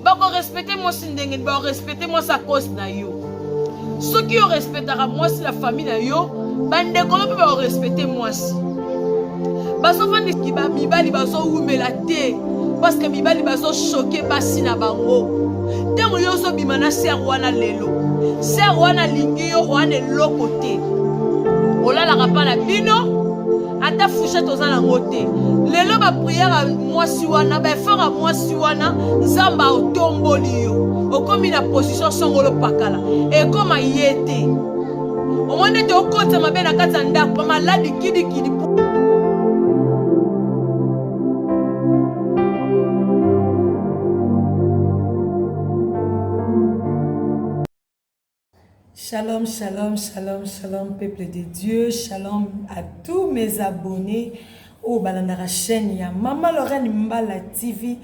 Bako respecter mwasi ndenge nini? Bako respecter mwasi à cause na yo. Soki yo respectaka mwasi na famille na yo, bandeko no mpe bako respecter mwasi. Bazofandisi ba mibali bazowumela te parce que mibali bazochoke basi na bango. Ntango yo ozobima na sere wana lelo, sere wana alingi yo wana eloko te, olalaka mpa na bino ata fourchette oza nango te. Lelo ba prière ya mwasi wana, ba effort ya mwasi wana, Nzambe otomboli yo, okomi na position songolo pakala, ekoma ye te. Omoni ete okotisa mabe na kati ya ndako, ba maladi kidikidi. Shalom, shalom, shalom, shalom, peuple de Dieu. Shalom à tous mes abonnés au Balandara chaîne ya Mama Lorraine Mbala TV.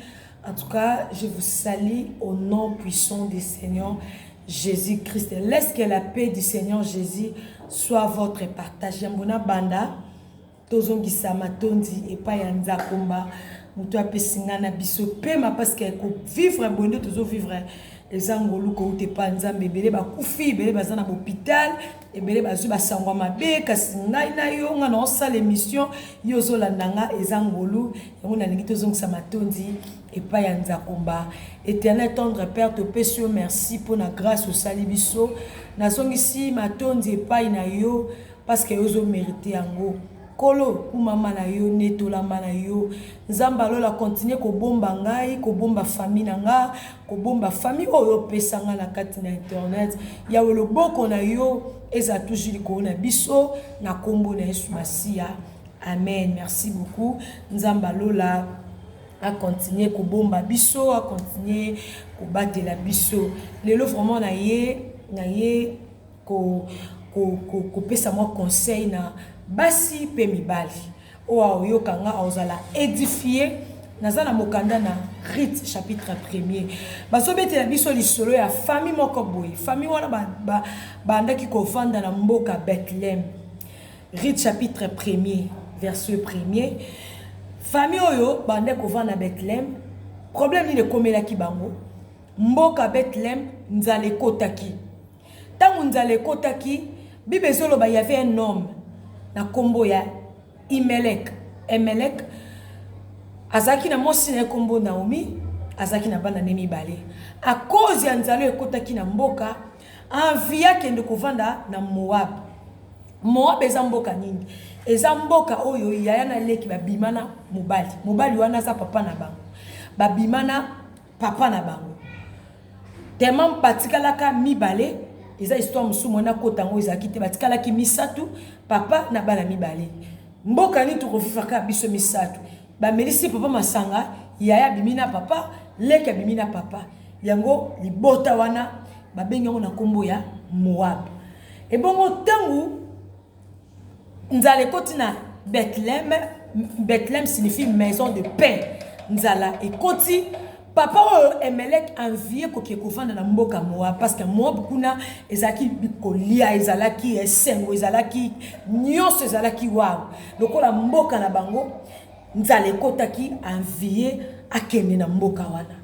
En tout cas, je vous salue au nom puissant du Seigneur Jésus-Christ. Laisse que la paix du Seigneur Jésus soit votre partage. Yambona Banda. Tozongisa matondi epai ya Nzakomba, moto apesi ngai na biso pema, parce que kovivre boye nde tozovivre eza ngolu kouta epai ya Nzambe. Ebele bakufi, ebele baza na bopital, ebele bazwi basangwa mabe, kasi ngai na yo, ngai naosala emission, yo ozolanda nga, eza ngolu. Yango nalingi tozongisa matondi epai ya Nzakomba. Eternel tendre Père, topesi yo merci mpo na grâce osali biso. Nazongisi matondi epai na yo parce que ozo merite yango. Nkolo kumama na yo, netolama na yo. Nzambe alola continue kobomba ngai, kobomba famille na nga, kobomba famille oyo opesa nga na kati na internet. Yawe loboko na yo eza toujours likolo na biso na kombo na Yesu Masiya. Amen. Merci beaucoup. Nzambe alola a continuer kobomba biso, a continuer kobatela biso. Lelo vraiment na ye na ye ko kopesa mwa conseil na basi mpe mibali oyo aoyoka nga aozala edifie. Naza na mokanda na Rite chapitre premier, bazobetela biso lisolo ya famille moko boye. Famille wana bandaki ba, ba kovanda na mboka Bethlehem. Rite chapitre premier verset premier, famille oyo bandaki kovanda na Bethlehem, problème nini ekomelaki bango? Mboka Bethlehem nzala ekotaki. Ntango nzala ekotaki, Bible ezoloba y avait un homme na kombo ya Imelek. Emelek azalaki na mwasi na ye kombo Naomi, azalaki na bana ne mibale. A cause ya nzala oyo ekotaki na mboka, envie akende kovanda na Moab. Moab eza mboka nini? Eza mboka oyo yaya na leki babima na mobali. Mobali wana aza papa na bango. Babima na papa na bango. Tellement batikalaka mibale, eza histoire mosusu mwana kota yango ezalaki te, batikalaki misato, papa na bana mibale. Mboka nini tokoviva kaka biso misato? Bamelisi papa masanga, yaya abimi na papa, leki abimi na papa. Yango libota wana babengi yango na nkombo ya Moab. Ebongo ntango nzala ekoti na Bethlehem, Bethlehem signifie maison de paix. Nzala ekoti, papa oyo Emelek envie koke kovanda na mboka Moab, parce que Moab kuna ezalaki kolia, ezalaki esengo, ezalaki nyonso, ezalaki waw. Lokola mboka na bango nzala ekotaki, envie akende na mboka wana.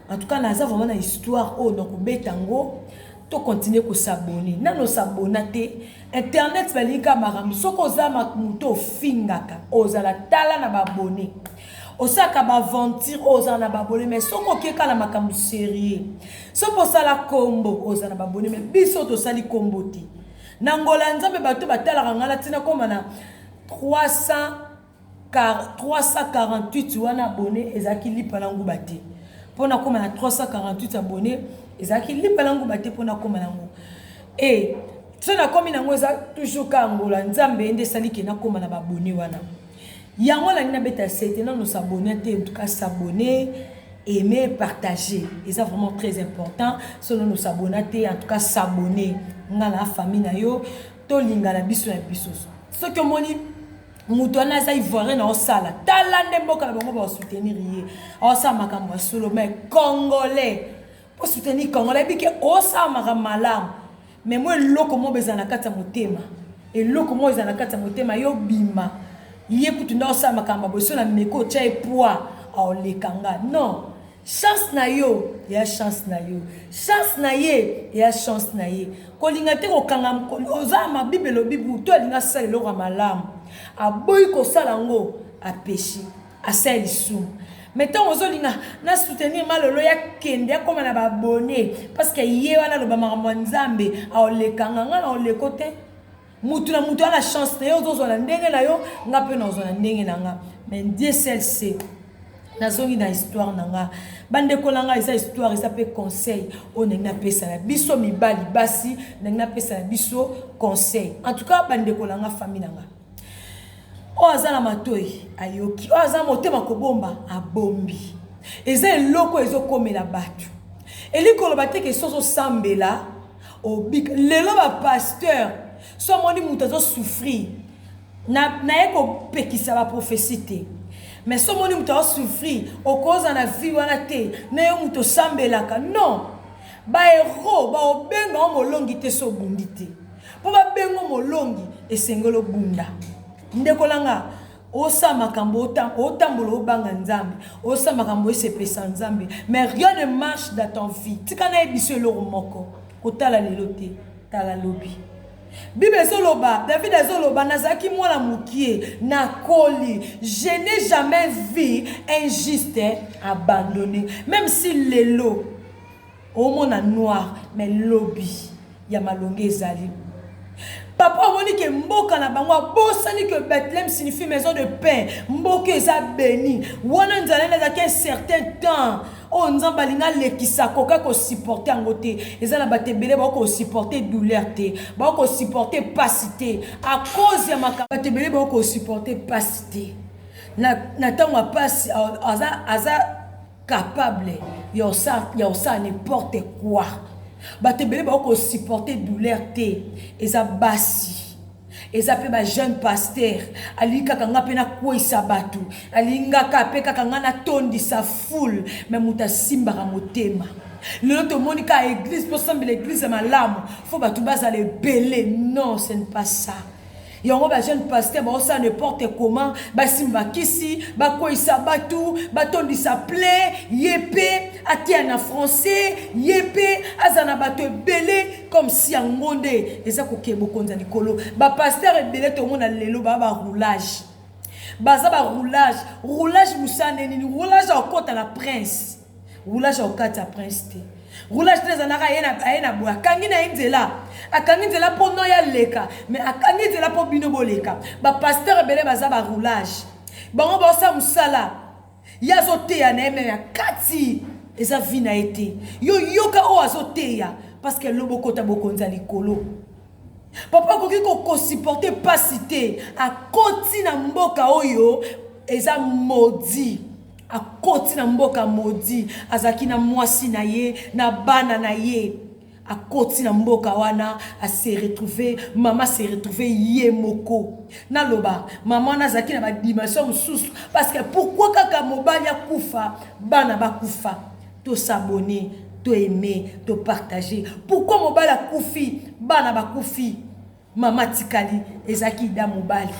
En tout cas naza vraiment na histoire oyo nakobeta yango. To continuer ko s'abonner. Nano s'abonna te. Internet balingi kaka makambo. Soki oza moto ofingaka, ozala tala na ba abonné. Osalaka ba aventure oyo ozala na ba abonné, mais soki okeka na makambo sérieux, soki osala kombo ozala na ba abonné, mais biso tosali kombo te. Na ngola Nzambe bato batalaka ngai na tina koma na 300 Car 348 wana abonne ezalaki lipa na nguba te. Mpo nakoma na 348 abonne ezalaki lipa na nguba te mpo nakoma nango. Et so nakomi nango eza toujours ka ngola Nzambe nde esali ke nakoma na ba abonne wana. Yango nalingi nabeta sete nano s'abonner te, en tout cas s'abonner, aimer, partager. Eza vraiment très important. So nano s'abonner te, en tout cas s'abonner. Nga na famille na yo tolingana biso na biso. Soki omoni moto wana aza ivoirien na osala, tala nde mboka na bango ba soutenir ye, osala makambo ya solo. Mais congolais, po soutenir congolais bike osala makambo malamu, mais mo eloko moko ezala na kati ya motema, eloko moko ezala na kati ya motema yo bima ye kutu nde osala makambo ya boye, so na meko otya ye poids aoleka nga non. Chance na yo ya chance na yo, chance na ye ya chance na ye. Kolinga te kokanga oza ma Bible elobi butu alinga asala eloko ya malamu aboyi kosala yango apeshi asali lisumu. Mais ntango ozolinga na soutenir malolo ya kende akoma na baabonne parce que ye wana aloba makambo ya Nzambe aolekanga nga na oleko te. Mutu na mutu ana chance na ye, ozozwa na ndenge na yo, nga mpe nazwa na ndenge na nga. Mais Dieu seul sait. Nazongi na histoire na nga, bandeko na nga, eza histoire, eza mpe conseil oyo ndenge napesa na biso mibali, basi, ndenge napesa na biso conseil. En tout cas bandeko na nga, famille na nga, oyo aza na matoi ayoki, oyo aza motema kobomba abombi. Eza eloko ezokomela bato. Elingi koloba te ke soki ozosambela obika. Lelo ba pasteur so amoni moto azosouffrir naye kopekisa ba prophetie te, mais so omoni moto azosouffrir okoza na vie wana te na yo moto osambelaka. Non, ba héros baobenga o molongi te so obundi te. Mpo babenga o molongi esengeli obunda. Ndeko na nga, osala makambo, otambola obanga Nzambe, osala makambo esepesa Nzambe, mais rien ne marche dans ton vie. Tika nayebi biso eloko moko, kotala lelo te, tala lobi. Bible ezoloba, David azoloba, nazalaki mwana mokie, nakoli, je n'ai jamais vu un juste abandonné. Même si lelo omona noir, mais lobi ya malonge ezali. Papa omoni ke mboka na bango abosani ke Bethléem signifie maison de pain. Mboka eza béni. Wana nzala ezalaki un certain temps oyo Nzambe alingi alekisa, akoka kosupporte yango te. Eza na bato ebele bakoki kosupporte douleur te, bakoki kosupporte pasi te à cause ya makambo. Bato ebele bakoki kosupporte pasi te. Na ntango ya pasi aza capable ya kosala n'importe quoi. Bato ebele bakoki kosupporte douleur te. Eza basi, eza mpe ba jeune pasteur, alingi kaka nga mpe nakweyisa bato, alingaka mpe kaka nga natondisa foule, mais moto asimbaka motema. Lelo tomoni kaka église, mpo osambela église ya malamu fo bato bazala ebele. Non, ce n'est pas ça. Yango ba jeune pasteur baosala n'importe comment, basimba kisi, bakweyisa bato, batondisa plein, ye mpe ateya na français, ye mpe aza na bato ebele, comme si yango nde eza kokee bokonzi ya likolo. Bapasteur ebele tomona lelo baa baroulage, baza baroulage. Roulage mosala nde nini? Roulage akota na prince, roulage akokati ya prince te. Roulage te, ezalaka aye na boye, akangi na ye nzela, akangi nzela mpo no ya leka, mais akangi nzela mpo bino boleka. Bapasteur ebele baza baroulage, bango baosala mosala, ye azoteya na ye, mais ya kati eza vie na ye te. Yo yoka oyo azoteya, parce que lobo okota bokonzi ya likolo. Papa akoki kosupporte pasi te, akoti na mboka oyo eza maudit. Akoti na mboka maudit, azalaki na mwasi na ye na bana na ye. Akoti na mboka wana, ase retrouve, mama se retrouve ye moko. Naloba mama wana azalaki na badimension mosusu, parce que pourquoi kaka mobali akufa, bana bakufa? Tosabone, toaime, topartage. Pourquoi mobali akufi, bana bakufi, mama atikali? Ezalaki da mobali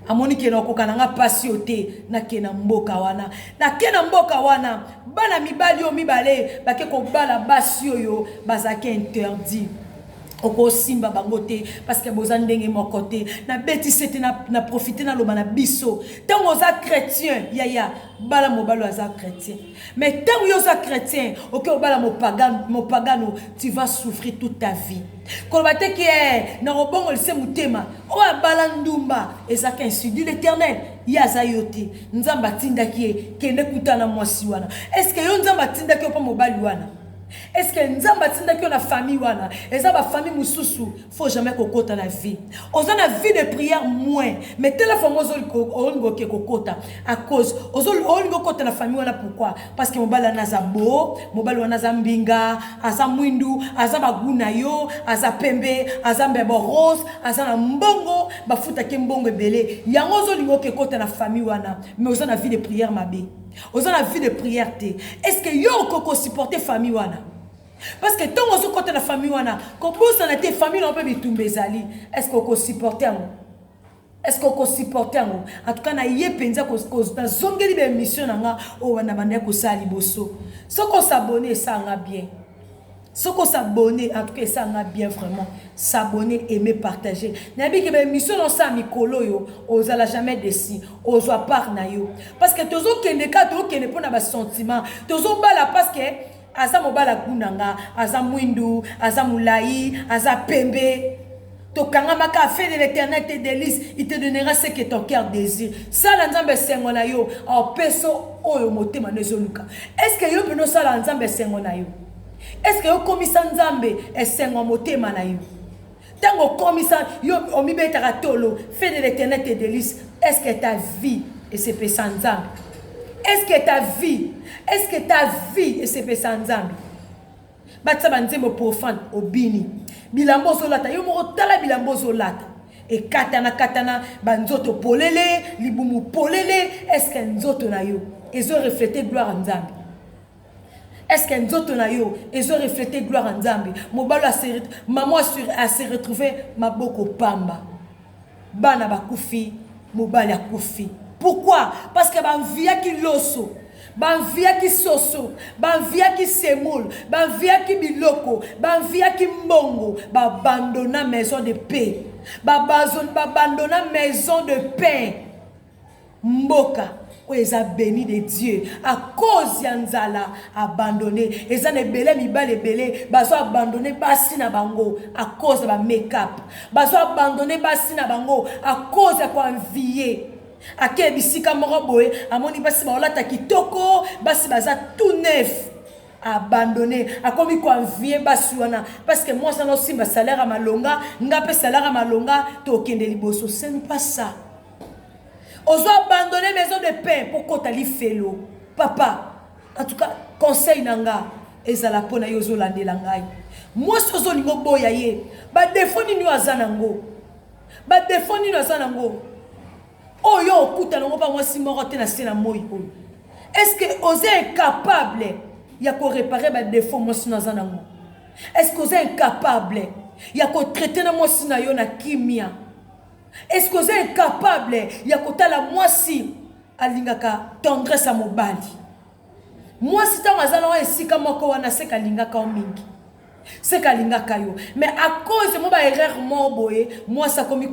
amoni ke nakoka na nga mpasi oyo te, nake na mboka wana, nake na mboka wana. Bana mibali oyo mibale bake kobala basi oyo bazalaki interdit, okosimba bango te parce que boza ndenge moko te. Nabetisi ete na profite naloba na biso, ntango oza chrétien, yaya, bala mobali oyo aza chrétien. Mais ntango yo oza chrétien, oke obala mopagano, tu vas souffrir toute ta vie. Koloba te ke nakobongolise motema. Oyo abala ndumba ezalaka ainsi dit l'Éternel, ye aza yo te. Nzambe atindaki ye kende kutana mwasi wana. Est ce que yo Nzambe atindaki yo mpo mobali wana? Est ce que Nzambe atindaki yo na famille wana? Eza bafamille mosusu faut jamais kokota na vie. Oza na vie de prière moins, mais tala famille olingi oke kokota à cause olingi okota na famille wana. Pourquoi? Parce que mobali wana aza beau, mobali wana aza mbinga, aza mwindu, aza bagu na yo, aza pembe, aza mbebo rose, aza na mbongo, bafutaki mbongo ebele. Yango ozolinga oke kota na famille wana, mais oza na vie de prière mabe, oza na vie de prière te. Est ce que yo okoki kosupporte famille wana? Parce que ntongo ozokɔta na famille wana, kobosana te famille na yo mpe bitumba ezali. Est ce que okosupporte yango? Est-ce que okosupporte yango? En tout cas na ye mpenza nazongeli ba émission na nga oyo na bandaki kosala liboso. Soki osabonne esala nga bien. Soki osabonne en tout cas esala nga bien vraiment. S'abonner, aimer, partager. Nayebi ke ba émission na osala mikolo oyo ozala jamais déçu, ozwa part na yo. Parce que tozokende kaka tokende mpo na ba sentiment, tozobala parce que aza mobali agu na nga, aza mwindu, aza molayi, aza pembe. Tokangamaka fait de l'éternel tes délices, il te donnera ce que ton cœur désire. Sala Nzambe esengo na yo, apesa oyo motema na ezoluka. Est-ce que yo mpenza osala Nzambe esengo na yo? Est-ce que yo okomisa Nzambe esengo ya motema na yo? Ntango okomisa yo omibetaka tolo, fait de l'éternel tes délices, est-ce que ta vie esepesa Nzambe? Est-ce que ta vie, est-ce que ta vie esepesa Nzambe? Batia banzembo profane obini, bilamba ozolata yo moko, tala bilamba ozolata ekatana katana, banzoto polele, libumu polele. Est-ce que nzoto na yo ezo refléter gloire ya Nzambe? Est-ce que nzoto na yo ezo refléter gloire ya Nzambe? Mobali mama ase retrouve maboko pamba, bana bakufi, mobali akufi. Pourquoi? Parce que banviaki loso, banviaki soso, banviaki semoule, banviaki biloko, banviaki mbongo, babandona maison de paix, babandona maison de pain. Mboka oyo eza béni de Dieu, à cause ya nzala abandonné. Eza na ebele mibali ebele bazo abandonné basi na bango à cause ya ba make-up, bazo abandonné basi na bango à cause ya koenvier. Ake bisika moko boye, amoni basi baolata kitoko, basi baza tout neuf, abandonné, akomi koenvier basi wana parce que mwasi wana osimba salaire ya malonga, nga mpe salaire ya malonga, tokende liboso. Ce n'est pas ça. Ozo abandonné maison de pain mpo kota lifelo. Papa, en tout cas conseil na nga ezala mpo na yo ozolandela ngai, mwasi ozolinga oboya ye, badéfauts nini oyo aza nango? Badéfauts nini aza nango oyo okutana yango mpa mwasi moko te na se na moi oyo? Est ce que oza incapable ya koréparer badéfauts mwasi no aza nango? Est ce que oza incapable ya kotraiter na mwasi na yo na kimia? Est ce que oza incapable ya kotala mwasi alingaka tendresse ya mobali? Mwasi ntango aza na esika moko wana, seke alingaka yo mingi, seke alingaka yo, mais à cause mo baerreur moko boye, mwasi akomi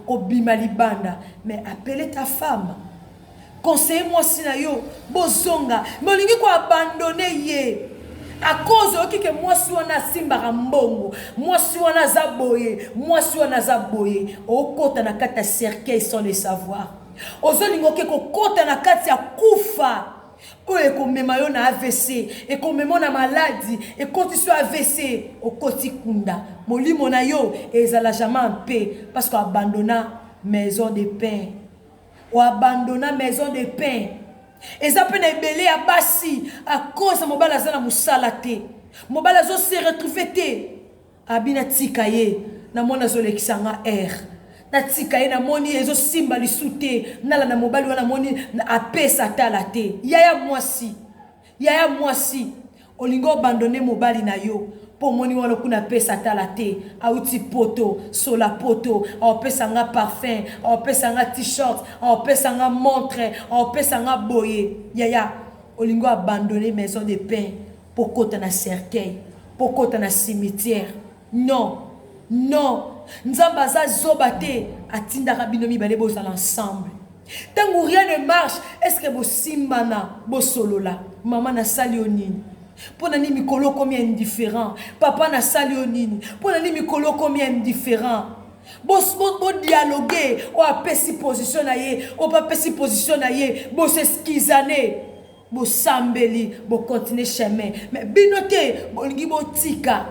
kobima libanda. Mais appelle ta femme, conseiller mwasi na yo, bozonga. Mais olingi koabandonner ye à cause oyoki ke mwasi wana asimbaka mbongo, mwasi wana aza boye, mwasi wana aza boye. Okota na kati ya cercueil sans le savoir. Ozolinga oke kokota na kati ya kufa oyo ekomema yo na AVC, ekomema yo na maladi, ekotisi yo AVC, okoti kunda, molimo na yo ezala jamais en paix parce que abandonna maison de pain, oabandonna maison de pain. Eza mpe na ebele ya basi, à cause mobali aza na mosala te, mobali azose retrouve te, abi natika ye, namoni azolekisa nga aire, natika ye, namoni ezosimba lisu te, nalanda mobali wana, namoni apesa tala te. Yaya mwasi, yaya mwasi, olingi oabandonner mobali na yo mpo omoni wana kuna apesa tala te, auti poto, sola poto, aopesa nga parfum, aopesa nga t-shirt, aopesa nga montre, aopesa nga boye. Yaya, olingi oabandonner maison de pain mpo kota na cercueil, mpo kota na cimetière? Non, non, Nzambe aza zoba te. Atindaka bino mibale bozala ensemble. Ntango rien ne marche, est ce que bosimbana, bosolola? Mama, nasali yo nini? Mpo na nini mikolo okomi indifférent? Papa, nasali yo nini? Mpo na nini mikolo okomi indifférent? Bodialogue, oyo apesi position na ye, oyo mpe apesi position na ye, boseskizane, bosambeli, bocontinue chemin. Mais bino te, bolingi botika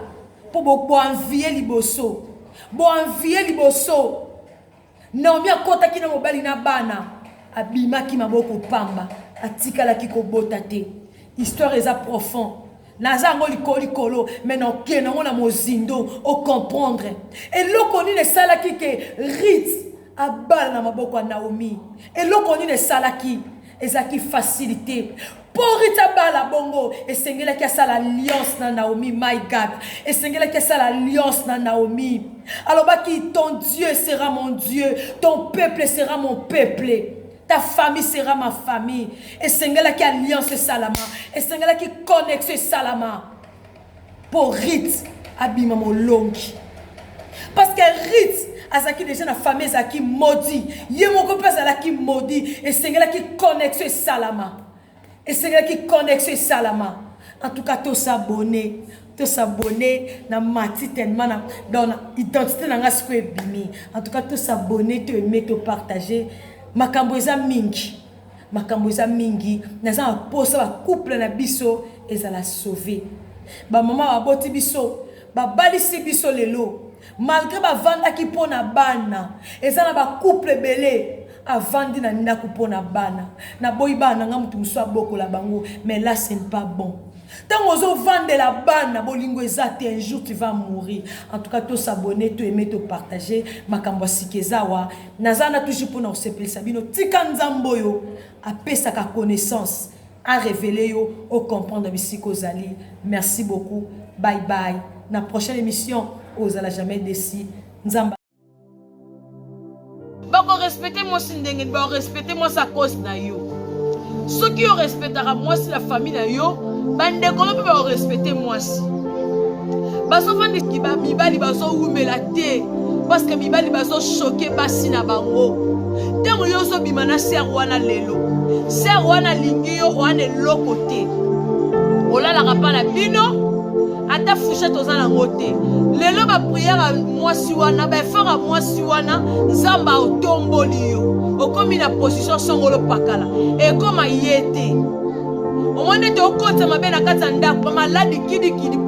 mpo boenvier liboso, boenvier liboso. Naomi akɔtaki na mobali na bana, abimaki maboko pamba, atikalaki kobota te. Histoire eza profond, naza yango likolo likolo, mais nakende yango na mozindo, ocomprendre eloko nini esalaki ke Ruth abala na maboko ya Naomi. Eloko nini esalaki? Ezalaki facilité. Mpo Ruth abala bongo, esengelaki asala alliance na Naomi. My God, esengelaki asala alliance na Naomi. Alobaki, ton Dieu sera mon Dieu, ton peuple sera mon peuple. Ta famille sera ma famille. Esengelaki alliance esalama, esengelaki connexion esalama. Mpo Ruth abima molongi. Parce que Ruth azalaki deja na famille ezalaki maudit. Ye moko mpe azalaki maudit. Esengelaki connexion esalama. Esengelaki connexion esalama. En tout cas, to s'abonner. To s'abonner na mati tellement na dans na identité na nga sikoyo ebimi. En tout cas, to s'abonner, to aimer, to partager. Makambo eza mingi. Makambo eza mingi. Naza na posa ba couple na biso ezala sauver. Ba mama baboti biso, babalisi biso lelo. Malgre bavandaki mpo na bana, eza na ba couple ebele avandi na ndako mpo na bana. Naboyi bana na nga moto mosusu abokola bango, mais là ce n'est pas bon. Ntango ozovandela bana, bolingo eza te, un jour tu vas mourir. En tout cas, to s'abonner, to aimer, to partager. Makambo ya sika eza awa. Naza na toujours mpo na kosepelisa bino. Tika Nzambe oyo apesaka connaissance a révéler yo, o comprendre bisika ozali. Merci beaucoup. Bye bye. Na prochaine émission, ozala jamais déçu. Nzambe Bakorespecte mwasi ndenge nini? Bakorespecte mwasi à cause na yo. Soki yo respectaka mwasi na famille na yo, bandeko no mpe bakorespecte mwasi. Bazofandisa ba mibali bazowumela te parce que mibali bazochoke basi na bango. Ntango yo ozobima na sere wana lelo, sere wana alingi yo wana eloko te, olalaka mpa na bino ata fourchette oza nango te. Lelo ba prière ya mwasi wana, ba effort ya mwasi wana, Nzambe otomboli yo, okomi na position songolo pakala, ekoma ye te. Omoni ete okotisa mabe na kati ya ndako, ba maladi kidikidi.